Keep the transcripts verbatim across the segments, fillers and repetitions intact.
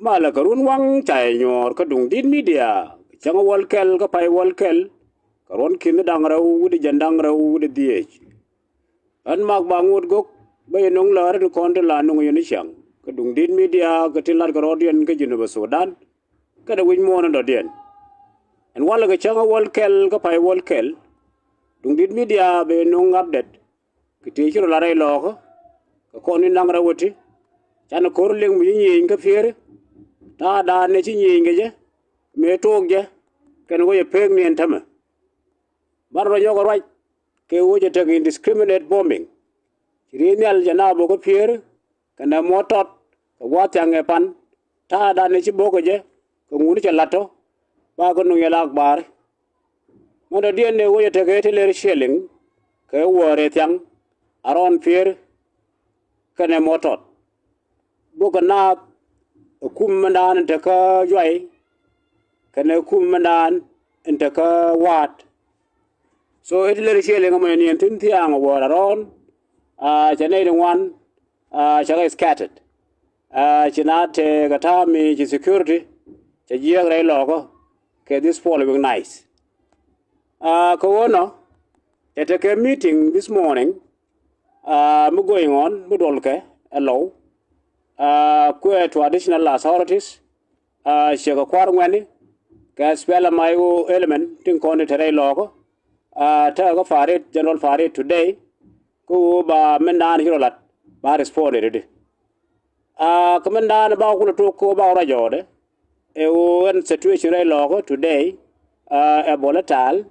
Malɛ kɛ run waŋ ca yɛ nyuɔɔr kä Duŋdi̱t Media, cäŋ wäl kɛl kä pay wäl kɛl, kɛ ruɔ̱n ki̱n da̱ŋ rɛw wi̱cdɛ jiɛn da̱ŋ rɛw wi̱cdɛ dhieec. Ɣän Mak Baŋot Gök, bä yɛ nöŋ läär tin kɔn tin la nöŋ yɛn i̱ cäŋ kä Duŋdi̱t Media kɛ tin la̱tkɛ rɔ̱diɛn kä Jinub Sudan kɛnɛ wi̱c muɔ̱ɔ̱n in dɔ̱diɛn. Ɛn walɛ kɛ cäŋ wäl kɛl kä pay wäl kɛl, Duŋdi̱t Media bɛ yɛ nöŋ update kɛ tëë ci rɔ la rɛy lɔɔkä, kɛ kɔn in da̱ŋ rɛw ɛ ti, canɛ ko̱r liŋ mi ci nyieny kä Pieri, ta̱a̱dan ɛ ci nyieny kɛ jɛ, mëë tuɔɔk jɛ, kɛn wä jɛ pek ni ɛn tämɛ. Banɛ rɔ nyɔk ɛ ruac kɛ ɣöö cɛ tek indiscriminate bombing. Ci riey nhial cɛ naath bok kä Pieri kɛnɛ Muɔ̱t Tɔt kɛ gua̱a̱th thiaŋ ɛ pan, ta̱a̱dan ɛ ci bok kɛ jɛ, kɛ ŋuni cɛ la̱t tɔ̱, ba kɛ nuŋ yɛ la Akbari. Mɛn dɔ̱diɛn ɛ ɣöö cɛ tekɛ ti lɛr ciɛliŋ kɛ wäär ɛ thiaŋ, around Pieri kɛnɛ Muɔ̱t Tɔt. Bok kɛ naath ɛ kum mɛndan in te kä Juay kɛnɛ kum mɛndan in te kä Wa̱a̱t. So it lɛr ciɛliŋ ɛmɔ yɛ niɛn thi̱n thiaŋ wäär around, ah, cɛ nɛy ti ŋuan, ah, cɛ kɛ scattered. Ah, ci naath tëë kɛ ta̱a̱ mi ci security cɛ jiääk rɛy lɔɔkä kɛ this following night. Ah, kɛ ɣöö nɔ cɛ tekɛ meeting this morning, ah, mi going on, mi duɔlkɛ ɛ Lɔw, ah, kuɛ traditional authorities, ah, ciɛ kɛ kua̱r ŋuɛ̈tni kɛ SPLM-IO element tin kɔn ti te rɛy lɔɔkä, ah, tekɛ kä Farit, General Farit today, kä ɣöö ba mɛndan ci rɔ la̱t ba respond ɛ ti. Ah, kä mɛndan ba kulɛ tok kä ba rɔ jɔɔdɛ ɛ ɣöö ɛn situation rɛy lɔɔkä today, ah, ɛ volatile,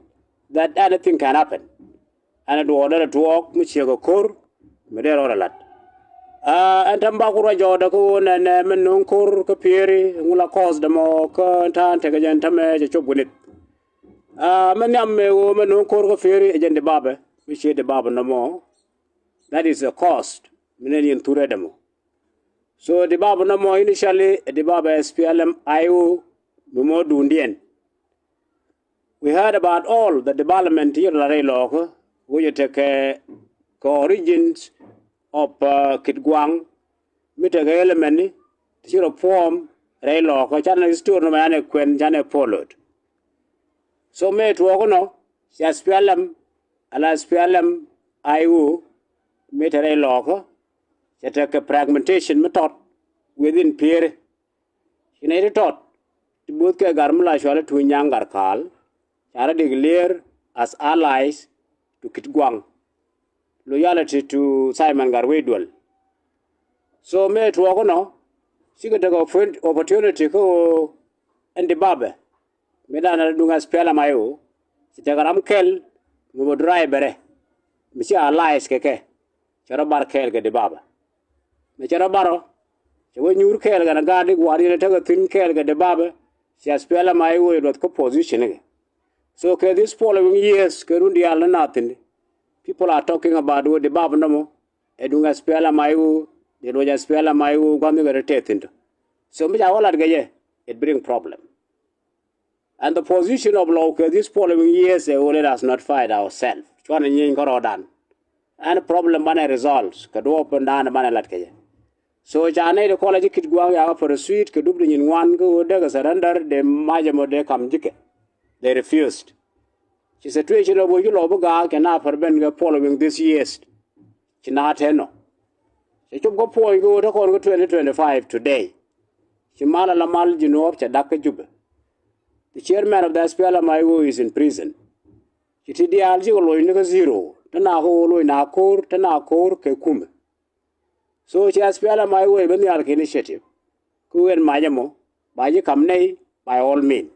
that anything can happen. Ɛn duɔɔdɛ rɛ tuɔɔk mi ciek ɛ ko̱r mi dee rɔ rɛ la̱t. Ah, ɛn täämɛ ba ku rɔ jɔɔdɛ kä ɣöö nɛnɛ mɛn no̱o̱ŋ ko̱r kä Pieri, ŋu la cause dɛ mɔ kä ta̱a̱ tekɛ jɛn täämɛ cɛ cop wi̱nith. Ah, mɛn nhiam ɛ ɣöö mɛn no̱o̱ŋ ko̱r kä Pieri ɛ jɛn Dibabɛ, mi ciɛ Dibabɛ nɔmɔ. That is a cause mi nɛn yɛn thurɛ dɛ mɔ. So Dibabɛ nɔmɔ initially, Dibabɛ SPLM-IO mi mɔ duundiɛn. We heard about all the development ti ci rɔ la rɛy lɔɔkä, which tekɛ kɛ origins of, uh, Kitgwang, mi tekɛ element ni ti ci rɔ form rɛy lɔɔkä, canɛ story nɔmɔ canɛ kuɛn, canɛ followed. So mëë tuɔɔk inɔ, ci SPLM, ala SPLM-IO, mëë te rɛy lɔɔkä, cɛ tekɛ fragmentation mi tɔt within Pieri. Ci nɛy ti tɔt ti bo̱o̱th kɛ gar mi la cɔal i̱ Tuny Nyaŋ Gatkaal, ca rɔ declare as allies to Kitgwang, loyalty to Simon Gatwec Dual. So mëë tuɔɔk inɔ, cikɛ tekɛ opportunity kä ɣöö ɛn Dibabɛ, mëë dan rɛ duŋ SPLM-IO, ci tekɛ ram kɛl mi bä driverɛ mi ci allies kɛ kɛ, cɛ rɔ bar kɛɛl kɛ Dibabɛ. Mɛ cɛ rɔ bar ɔ, cɛ wä nyuur kɛɛl kɛn a gaat i̱ gua̱a̱r yɛn a tekɛ thi̱n kɛɛl kɛ Dibabɛ, ci SPLM-IO ɛ luɔth kä position ikɛ. So kɛ this following years, kɛ run diaal ni naath thi̱n, people are talking about wä Dibabɛ nɔmɔ ɛ duŋ SPLM-IO, dee luɔc SPLM-IO gua̱n ni kɛ rɛ tɛth thi̱n tɔ. So mi ca wä lat kɛ jɛ, it bring problem. And the position of Lɔw kɛ this following years, ɛ ɣöö let us not fight ourselves. Cuanɛ nyieny kärɔɔdan. Ɛn problem banɛ results kɛ duɔɔp in da̱a̱n banɛ lat kɛ jɛ. So ca nɛy ti kɔlɛ ji̱ Kitgwang yakä pursuit kɛ dup di nyin ŋuan kä ɣöö dekɛ surrender, dee mac ɛmɔ dee kam ji̱kɛ. They refused. Ci situation ɔ bo̱o̱c kä Lɔw bi gaak cɛ na pär ben kɛ following this years. Ci na tɛn nɔ. Cɛ cop kä puɔ̱ny kä ɣöö te kɔn kä twenty twenty-five today. Ci mal ala mal Jinub cɛ dak kä Jubɛ. The chairman of the SPLM-IO is in prison. Ci ti diaal cikɛ loc ni kä zero. Te na kä ɣöö loc na ko̱r, te na ko̱r kɛ kumɛ. So ci SPLM-IO ben nhial kɛ initiative. Kä ɣöö ɛn mac ɛmɔ ba ji̱ kam nɛy by all means.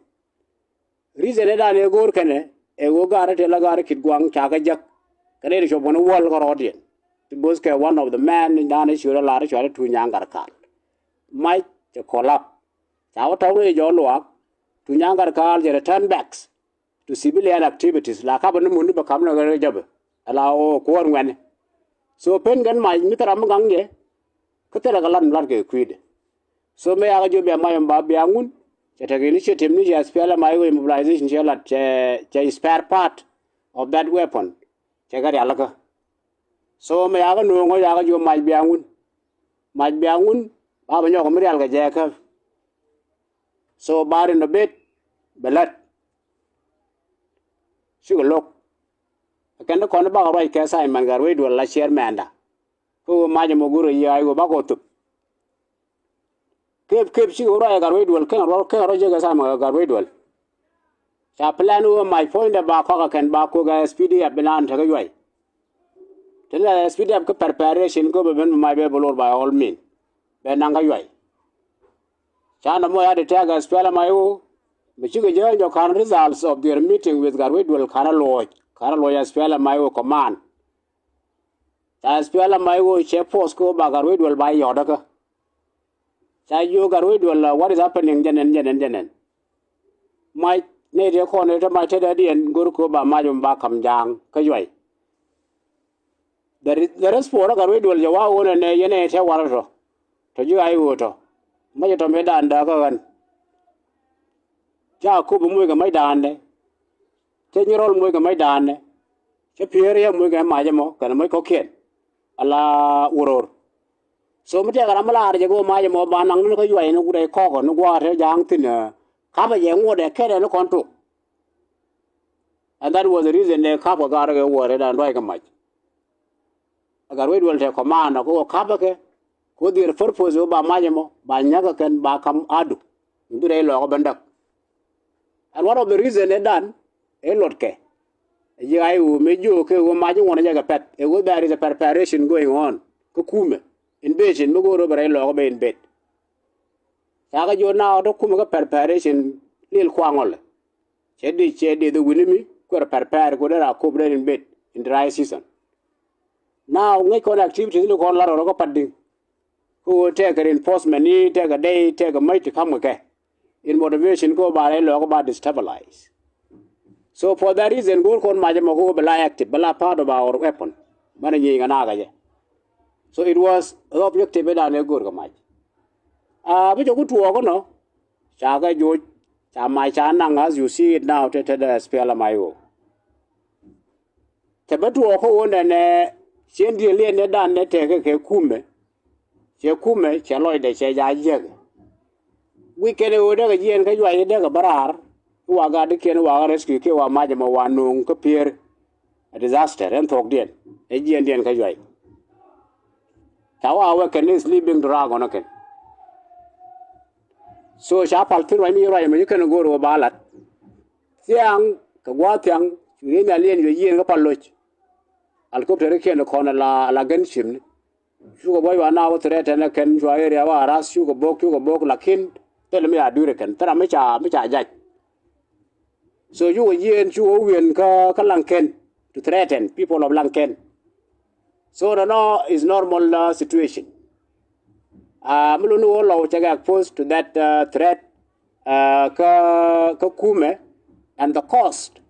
Reason ëëdan ëë go̱o̱r kɛnɛ ɛ ɣöö ga̱r ɛ tëë la ga̱r ɛ Kitgwang ca kɛ jäk. Kɛnɛ ri cuɔp kɛn wäl kärɔɔdiɛn. Ti bo̱th kɛ one of the man in da̱a̱n ɛ ciöt ɛ lar ɛ cual ɛ Tuny Nyaŋ Gatkaal. Mac cɛ collapse. Ca wä tɔ̱ŋ rɛy jɔɔk luaak. Tuny Nyaŋ Gatkaal cɛ return backs to civilian activities. La kapɛ ni mun ni bɛ kam ni kɛ rɛy jäpɛ. Ɛ la ɣöö kuäär ŋuɛ̈ni. So pen kɛn mac mi thil ram mi gaŋ jɛ. Kä thilɛ kɛ lat mi lat kɛ kui̱dɛ. So mëë yakä jiök bia mac ɛmɔ ba bia ŋun, cɛ tekɛ initiative ni cɛ SPLM-IO mobilization cɛ lat, cɛ, cɛ spare part of that weapon. Cɛ kɛ rialikä. So mëë yakä no̱o̱ŋ ɔ yakä jiök mac bia ŋun. Mac bia ŋun, ba bɛ nyɔk mi rial kɛ jɛ kä. So ba rin ɔ bet bɛ lät. Cikɛ lo̱k. Ɛ kɛn ti kɔn bakɛ ruac kɛ Simon Gatwec Dual la chairman da. Kä ɣöö mac ɛmɔ go̱o̱rɛ yia̱a̱c ɣöö bakɔ thöp. Kep kep cikɛ ruac ɛ Gatwec Dual kɛn ruac kɛn ruac jek ɛ Simon Gatwec Dual. Ca plan ɣöö mac puɔ̱nydɛ ba kɔk ɛ kɛn ba kok ɛ S P D F bi naan tekä Yuay. Teni la S P D F kä preparation kä bɛ ben bi mac bɛ bi lor by all mean. Bɛ naŋ kä Yuay. Ca nɔmɔ ya di tɛk S P L M I O. Mi cikɛ jɛ jɔk ka̱n results of their meeting with Gatwec Dual ka̱n a luɔc ka̱n a luɔc S P L M I O command. Ca S P L M I O cɛ force kä ba Gatwec Dual ba yɔt kä. Ca jiök Gatwec Dual, uh, what is happening jɛ nɛn jɛ nɛn jɛ nɛn. Mac nɛy tëë kɔn ɛ te mac tetdädiɛn go̱r kɛ ɣöö ba mac ɛmɔ ba ka̱m ja̱a̱ŋ kä Yuay. The re-, the response ɛ Gatwec Dual jɛ wa̱a̱ ɣöö nɛnɛ yɛn ɛ te warɛ tɔ. Tɔ ji̱ ɣa̱c ɣöö tɔ. Mac ɛ tɔ mëëdan dääk kä ɣän. Ca Akobo moc kɛ macdandɛ. Cä Nyirɔl moc kɛ macdandɛ. Cä Piɛɛr yɛ moc kɛ mac ɛmɔ kɛnɛ moc kɔ̱kiɛn. Ala Wuror. So mi tɛkɛ ram mi laar jɛ kɛ ɣöö mac ɛmɔ ba naŋ ni kä Yuay ni ku rɛy kɔk ni gua̱a̱th te ja̱a̱ŋ thi̱n, ɛ, kapɛ jɛ ŋuɔ̱tdɛ kɛnɛ ni kɔn tok. And that was the reason dee kap kɛ gaat rɔ kɛ wä rɛdan ruac kɛ mac. Ɛ Gatwec Dual te command ɔ kɛ wä kapɛ kɛ, kɛ wä their purpose wä ba mac ɛmɔ ba nyäk kɛ kɛn ba kam adu. Bi rɛy lɔɔk ɔ ben däk. And one of the reason ɛ dan ɛ luɔtkɛ. Ɛ ji̱ ɣa̱c ɣöö mëë jiök kɛ ɣöö mac ŋuɔ̱n ɛ jɛ kɛ pɛ̈th ɛ ɣöö there is a preparation going on kä kumɛ. Invasion mi go̱o̱r ɣöö bɛ rɛy lɔɔk ɔ bɛ invade. Ca kɛ jiök na ɣä te kumɛ kä preparation lil kuaŋ ɔlɛ. Cɛ di cɛ di the wi̱ni mi kuɛr pɛrpɛr ku dee ra kop dee in bet in dry season. Now ŋäc kɔn activities ni kɔn lar rɔ kä Patdi̱ŋ. Kä ɣöö tɛkɛ reinforcement ni tɛkɛ dee tɛkɛ mäc ti ka̱m kɛ kɛ. In motivation kä ɣöö ba rɛy lɔɔk kä ba destabilize. So for that reason go̱o̱r kɔn mac ɛmɔ kä ɣöö bɛ la active bɛ la part of our weapon. Banɛ nyieny kɛ nakä jɛ. So it was the objective idan ɛ go̱o̱r kɛ mac. A bi cɛ ku tuɔɔk inɔ. Ca kɛ joc ca mac ca naŋ as you see it now te te dee S P L M I O. Te bä tuɔɔk kä ɣöö nɛnɛ ciën diëël liɛn ni dan ni tekɛ kɛ kumɛ. Cɛ kumɛ cɛ lɔcdɛ cɛ ja jiäk. Wi̱c kɛn ɛ ɣöö dee kɛ jiɛɛn kä Yuay dee kɛ bä raar. I̱ wa gat di kiɛn i̱ wa kä rescue kiɛ wa mac ɛmɔ wa no̱o̱ŋ kä Piɛɛr. A disaster ɛn thuɔ̱kdiɛn ɛ jiɛɛndiɛn kä Yuay. Ca wa wek kɛn ni sleeping dragon ɔ kɛn. So ca pal thi̱n ruac mi ci ruac ɛmɔ ci kɛn go̱o̱r ɣöö ba lat. Thiaŋ kɛ gua̱a̱th thiaŋ cu riey nhial yɛn yuec yieen kä pal loc. Helicopter ikiɛn kɔn ala ala gɛn cimni. Cukɛ buɔc wa na wä threaten ɛ kɛn cua area wa harass cukɛ bok cukɛ bok lakin thil mi a dui̱r ɛ kɛn thil ram mi ca mi ca jac. So cukɛ jiɛɛn cukɛ wi̱i̱n kä kä Laŋkɛn to threaten people of Laŋkɛn. So nɔnɔ is normal uh, situation. Uh, mi luni wä lɔw cɛ kɛ expose to that uh, threat uh, kä kä kumɛ and the cost.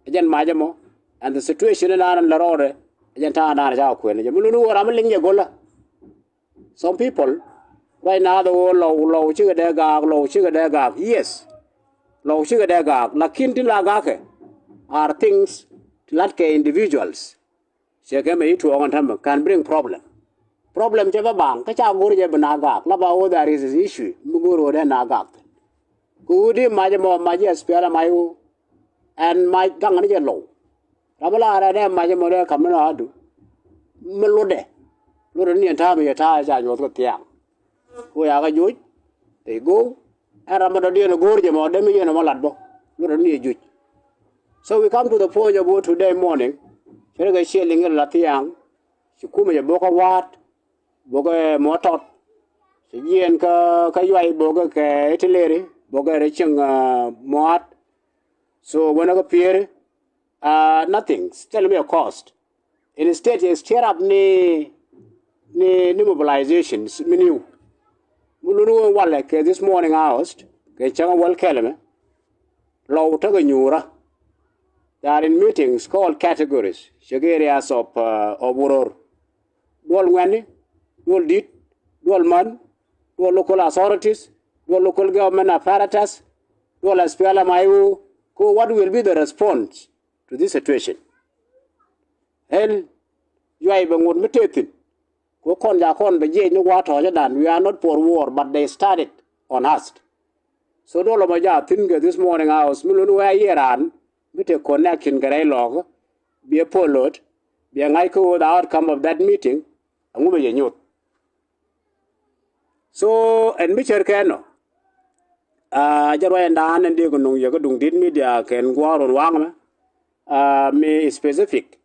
Ɛ jɛn mac ɛmɔ and the situation in an la rɔɔdɛ. Ɛ jɛn ta̱a̱ naan ca kuɛn ɛ jɛ mi luni wä ram mi liŋ jɛ go̱lä. Some people right now the whole lɔw lɔw cikɛ dee gaak lɔw cikɛ dee gaak. Yes. Lɔw cikɛ dee gaak lakin ti la gaakɛ are things lat kɛ individuals. Cɛ kɛ mɛ yi tuɔɔk ɛn tämɛ can bring problem. Problem cɛ bä baŋ kä ca go̱r jɛ bi na gaak la ba wä there is issue mi go̱r wä dee na gaak. Kɛ wä di mac ɛmɔ mac yɛ spiɛl ɛ mac wä. Ɛn mac gaŋ ni jɛ low. Ram mi la rɛ dee mac ɛmɔ dee kam mi na adu. Mi lotdɛ lotdɛ ni ɛn ta̱a̱ mi yɛ ta̱a̱ ca nyuɔth kɛ thiaŋ. Ku ya kɛ joc. They go. Ɛn ram mi dɔ̱diɛn ɛ go̱o̱r jɛ mɔ dee mi yɛn ɛ mɔ lat bä. Lotdɛ ni ɛ joc. So we come to the point of today morning. Cɛ rɛ kɛ ciɛ liŋ kɛ la thiaŋ. Ci kumɛ jɛ bokä wa̱a̱t. Bokä mɔ tɔt. Ci jiɛɛn kä kä yuay bokä kɛ itileri bokä rɛ cieŋ mɔa̱a̱t. So wänä kä pieri. Uh, nothing. Tell me a cost. Instead is tear up ni ni ni mobilization mi niw. Mi luni wä walɛ kɛ this morning hours kɛ cäŋ wäl kɛlɛmɛ. Lɔw tekɛ nyuurä. They are in meetings called categories. Cɛ kɛ areas of uh, of Wuror. Duɔl ŋuɛ̈tni, duɔl di̱t, duɔl män, duɔl local authorities, duɔl local government apparatus, duɔl S P L M I O. Ko what will be the response to this situation? Hel yuay bɛ ŋot mi tëë thi̱n. Ko kɔn ca kɔn bɛ jiɛc ni gua̱a̱th tɔ̱ɔ̱cädan we are not for war but they started on us. So duɔl ɔmɔ jaa thi̱n kɛ this morning hours mi luni wee a yiëë raan mi te connection kɛ rɛy lɔɔk, biɛ puɔl lot, biɛ ŋa̱c kä ɣöö the outcome of that meeting ɛŋu bɛ jɛ nyoth. So ɛn mi cär kɛn ɔ, jɛ ruac ɛn daan ɛn dee kɛ nuŋ yɛ kä duŋ dit media kɛn gua̱a̱r run waŋ mɛ mi specific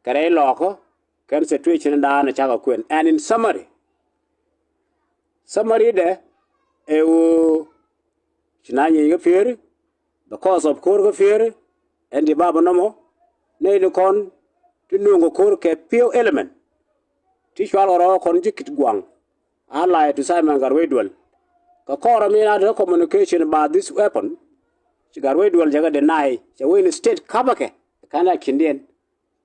kɛ rɛy lɔɔkä kɛn situation in daan ɛ cakɛ kuɛn. And in summary, summary dɛ ɛ ɣöö ci na nyieny kä pieri, the cause of ko̱r kä pieri, ɛn di baba nɔmɔ nɛy ni kɔn ti nuŋ kɛ ko̱r kɛ pieu element ti cual kɛ rɔɔk kɔn ci kit guaŋ. Allied to Simon Gatwec Dual. Kɛ kɔrɛ mi na te communication about this weapon, ci Gatwec Dual cɛ kɛ deny, cɛ wee in state kapɛ kɛ ka̱n a kindiɛn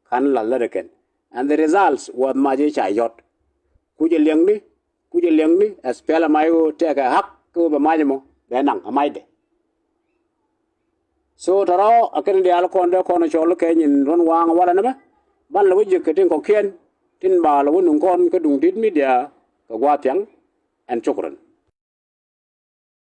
ka̱n la lät ɛ kɛn. And the results was mac i̱ ca yɔt. Kucɛ liɛŋni, kucɛ liɛŋni, as piɛl a mac ɣöö tɛkɛ hak kä ɣöö bɛ mac ɛmɔ bɛ naŋ a macdɛ. So tɔrɔ a kɛn diaal kɔn dee kɔn cɔl kɛ nyin ruɔ̱n waŋ walɛ nɛmɛ. Ban lɛ wä jiäk kɛ tin kɔ̱kiɛn tin ba lɛ wä nuŋ kɔn kä duŋ dit media kɛ gua̱a̱th thiaŋ. And shukran.